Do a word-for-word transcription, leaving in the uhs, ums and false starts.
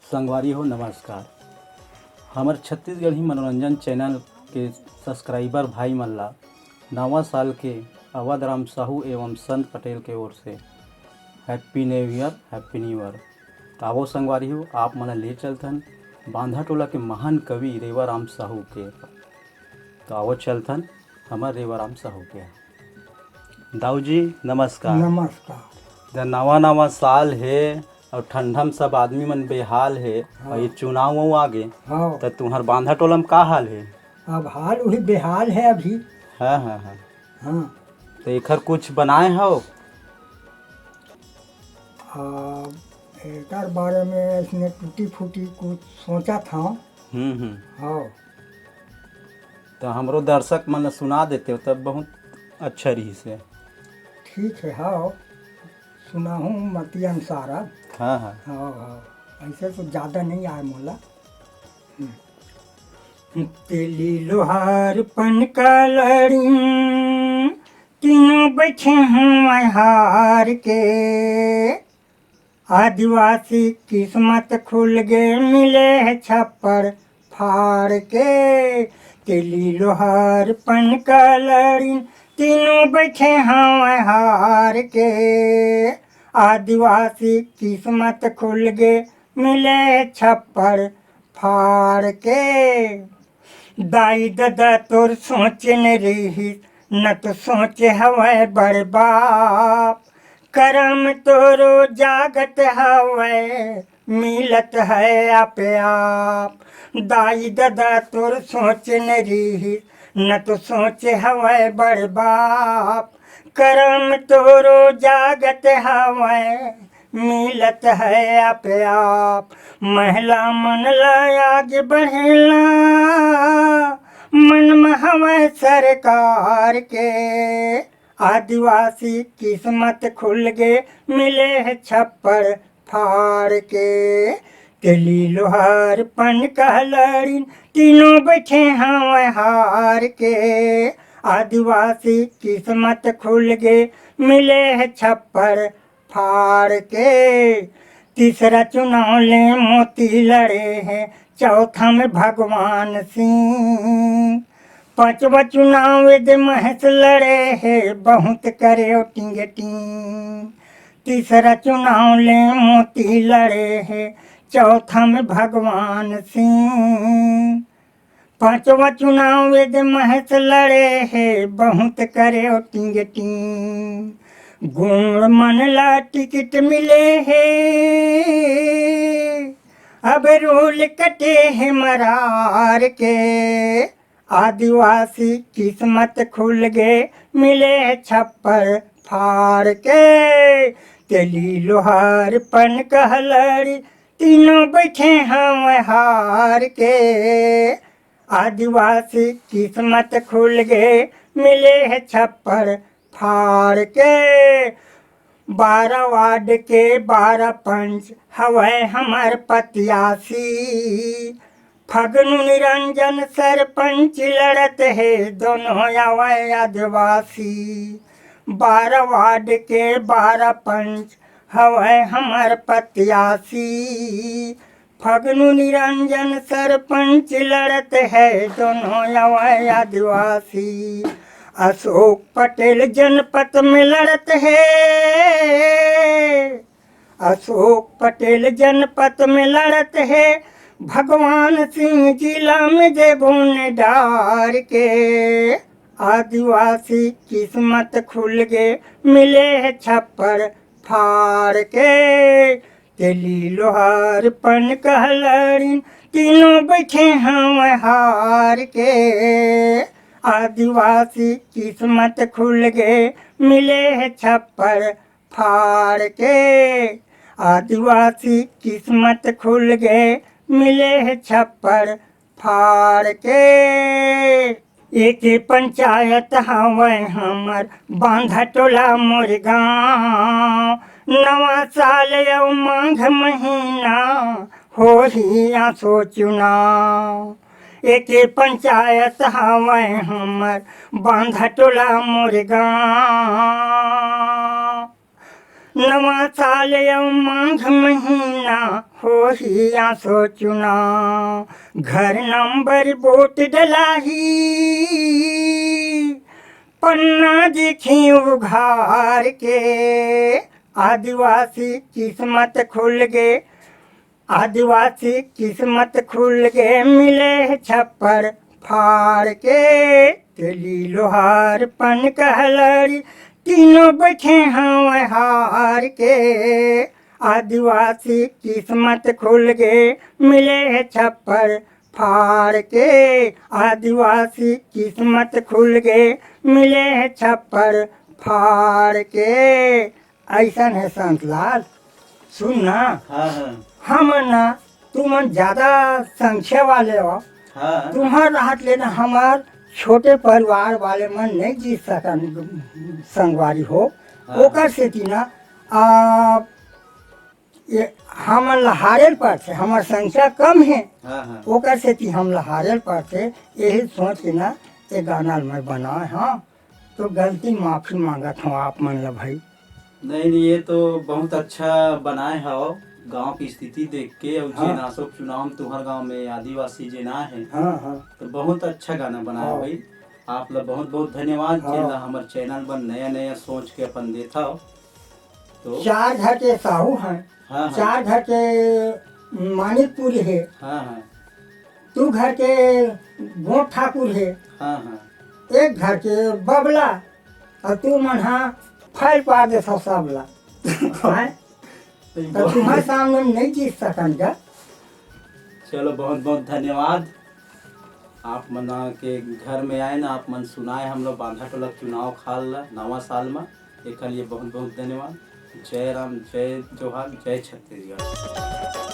संगवारी हो, नमस्कार। हमर छत्तीसगढ़ी मनोरंजन चैनल के सब्सक्राइबर भाई मन ला नवा साल के अवध राम साहू एवं संत पटेल के ओर से Happy New Year, Happy New Year। त आवो संगवारी हो, आप मन ला ले चलथन बांधा टोला के महान कवि रेवा राम साहू के। त आवो चलथन हमर रेवा राम साहू के। दाऊ जी, नमस्कार। नमस्कार। त नवा नवा साल हे अउ ठंडा म सब आदमी मन बेहाल हे, हाँ। अउ ये चुनाव वो आगे, हाँ। त तुंहर बांधा टोला म का हाल हे? अब हाल वही बेहाल हे अभी। हाँ, हाँ, हाँ। हाँ। त एखर कुछ बनाए हव? आ, एकर बारे में इसने टूटी फूटी कुछ सोचत हंव। हम्म, हम्म। हाँ। त हमरो दर्शक मन ल सुना देते हो, तब बहुत अच्छा रहिस हे। ठीक हे, हाँ, सुनाहूँ मती अनुसार अब। हाँ, हाँ। हाँ, हाँ, ऐसे तो ज्यादा नहीं आए मोला। हम्म। तेली लोहार पनका लड़िन, तीनों बैठे हवंय हार के। आदिवासी किस्मत खुल गे, मिले हे छप्पड़ फाड़ के। तेली लोहार पनका लड़िन, तीनों बैठे हवंय हार के। आदिवासी किस्मत खुल गे, मिले हे छप्पड़ फाड़ के। दाई ददा तोर सोचे न रिहिस, न तो सोचे हवय बड़ बाप। करम तोरो जागत हवय, मिलत है आपे आप। दाई ददा तोर सोचे न रिहिस, न तो सोचे हवय बड़ बाप। करम तोरो जागत हवय, मिलत है आपे आप। महिला मन ला आगे बढ़ेला, मन म हवय सरकार के। आदिवासी किस्मत खुल गे, मिले हे छप्पड़ फाड़ के। तेली लोहार पनका लड़िन, तीनों बैठे हवंय हार के। आदिवासी किस्मत खुल गे, मिले हे छप्पड़ फाड़ के। तीसरा चुनाव ले मोती लड़े हे, चौथा में भगवान सिंह। पांचवा चुनाव एदे महेश लड़े हे, बहुत करे ओ टिंग टिंग। तीसरा चुनाव ले मोती लड़े हे, चौथा में भगवान सिंह। पांचवा चुनाव एदे महेश लड़े हे, बहुत करे ओ टिंग टिंग। गोंड़ मन ला टिकट मिले हे, अब रोल कटे हे मरार के। आदिवासी किस्मत खुल गे, मिले हे छप्पड़ फाड़ के। तेली लोहार पनका लड़िन, तीनों बैठे हवंय हार के। आदिवासी किस्मत खुल गे, मिले हे छप्पड़ फाड़ के। बारह वार्ड के बारह पंच हवय हमर प्रत्याशी। फगनू निरंजन सरपंच लड़त हे, दोनों हवय आदिवासी। बारह वार्ड के बारह पंच हवय हमर प्रत्याशी। फगनू निरंजन सरपंच लड़त हे, दोनों हवय आदिवासी। अशोक पटेल जनपद में लड़त हे, अशोक पटेल जनपद में लड़त हे, भगवान सिंह जिला में देबो ने डार के। आदिवासी किस्मत खुल गे, मिले हे छप्पड़ फाड़ के। तेली लोहार पनका लड़िन, तीनों बैठे हवंय हार के। आदिवासी किस्मत खुल गे, मिले हे छप्पड़ फाड़ के। आदिवासी किस्मत खुल गे, मिले हे छप्पड़ फाड़ के। एके पंचायत हवय हमर बांधा टोला मोर गांव। नवा साल अउ माघ महीना होही आसो चुनाव। एके पंचायत हवय हमर बांधा टोला मोर गांव। नवा साल अउ माघ महीना, होही आसो चुनाव। घर नंबर वोट डलाही, पन्ना देखी उघार के। आदिवासी किस्मत खुल गे, आदिवासी किस्मत खुल गे, मिले हे छप्पर फाड़ के। तेली लोहार पन कहलरी, तीनों बैठे हवय हार के। आदिवासी किस्मत खुल गे, मिले हे छप्पर फाड़ के। आदिवासी किस्मत खुल गे, मिले हे छप्पर फाड़ के। अइसन हे संतलाल, सुन ना, हाँ, हाँ। हमन ना, तुमन ज्यादा संख्या वाले हो, हाँ। तुम्हर रहत ले ना हमर छोटे परिवार वाले मन नहीं जीत सकन संगवारी हो। हाँ। ओकर सेती ना, आ, ये हमन ला हारे ल पड़थे, हमर संख्या कम हे, हाँ, हाँ। ओकर सेती हम ला हारे ल पड़थे। यही सोच के ना ये गाना ल मैं बनाए हँव, तो गलती माफी मांगत हँव आप मन ला भाई। नहीं, नहीं, ये तो बहुत अच्छा बनाए हव, गांव की स्थिति देख के, और हाँ। जेन आसो चुनाव में तुम्हर गांव में आदिवासी जेन आए हे, हाँ, हाँ। तो बहुत अच्छा गाना बनाए हाँ। भाई। आप ला बहुत बहुत धन्यवाद, हाँ। जेन ला हमर चैनल पर नया नया सोच के अपन देत हव। तो चार घर के साहू हैं, हाँ, हाँ। चार घर के मानिकपुरी हे, हाँ, हाँ। दू घर के गोंठ ठाकुर हे, हाँ, हाँ। एक घर के बबला, अउ तुमन हा फैल पा देथव सबला। हैं? नहीं, तो बहुत तुम्हर सामने में नहीं जीत सकन का? चलो, बहुत बहुत धन्यवाद। आप मन के घर में आए ना, आप मन सुनाए हम लोग बांधा टोला चुनाव खाल ला नवा साल में, एकर लिए बहुत बहुत धन्यवाद। जय राम, जय जोहार, जय छत्तीसगढ़।